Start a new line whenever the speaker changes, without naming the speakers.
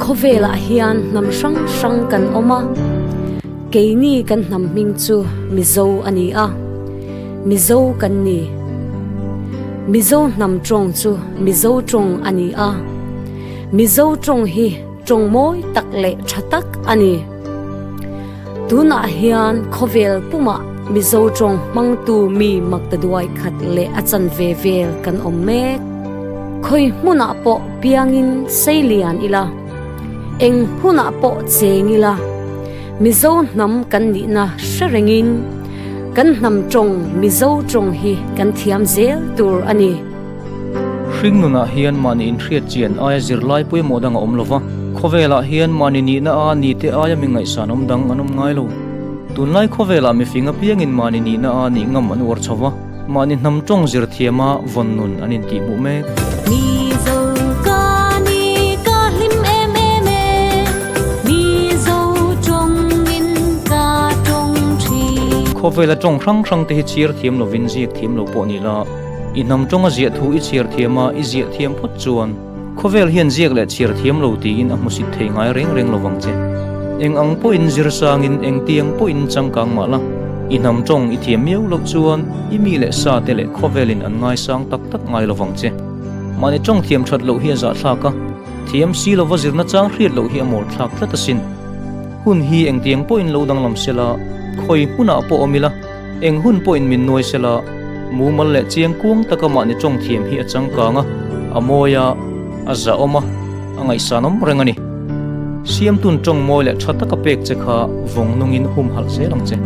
Khawvelah hian hnam hrang hrang kan awm a, keini kan hnam hming chu Mizo a ni a, Mizo kan ni. Mizo hnam tawng chu Mizo tawng a ni a, Mizo tawng hi tawng mawi tak leh tha tak a ni. Tunah hian khawvel pumah Mizo tawng hmangtu mi maktaduai khat leh a chanve vel kan awm mek. Khawi hmunah pawh piangin sei lian ila, eng hmunah pawh cheng ila, Mizo hnam kan nihna hre rengin kan hnam tawng Mizo tawng hi kan thiam zel tur a ni.
Hring nunah hian mahni inhriat chian aia zirlai pawimawh dang a awm lova, khawvelah hian mahni nihna a nite aia mi ngaihsan awm dang an awm ngai lo. Tunlai khawvelah mifing apiangin mahni nihna a nih ngam an uar chho va, mahni hnam tawng zir thiama vawn nun an intihhmuh mek.
Mizo ka ni ka hlim em em e, Mizo tawngin ka tawng thin.
Khawvela tawng hrang hrang te hi chhiar thiam lovin ziak thiam lo pawh ni la, I hnam tawnga ziah thu i chhiar thiam a, i ziah thiam phawt chuan khawvel hian ziak leh chhiar thiam lo tiin a hmusit thei ngai reng reng lo vang che. Eng ang pawhin zir sangin eng tiang pawhin changkang mah la, i hnam tawng i thiam miau loh chuan i mi leh sa te leh khawvelin an ngaisang tak tak ngai lo vang che. Mahni tawng thiam that loh hi a zahthlak a, thiam si lova zirna chang hriat loh hi a mawl thlak tlat asin. Hun hi eng tiang pawhin lo danglam sela, khawi hmunah pawh awm ila, Eng hun pawhin min nuai sela, mumal leh chiang kuang taka mahni tawng thiam hi a changkang a, a mawi a, a zahawm a, a ngaihsanawm reng a ni. Siamtun tawng mawi leh tha taka pek che kha vawng nungin humhalh zel ang che.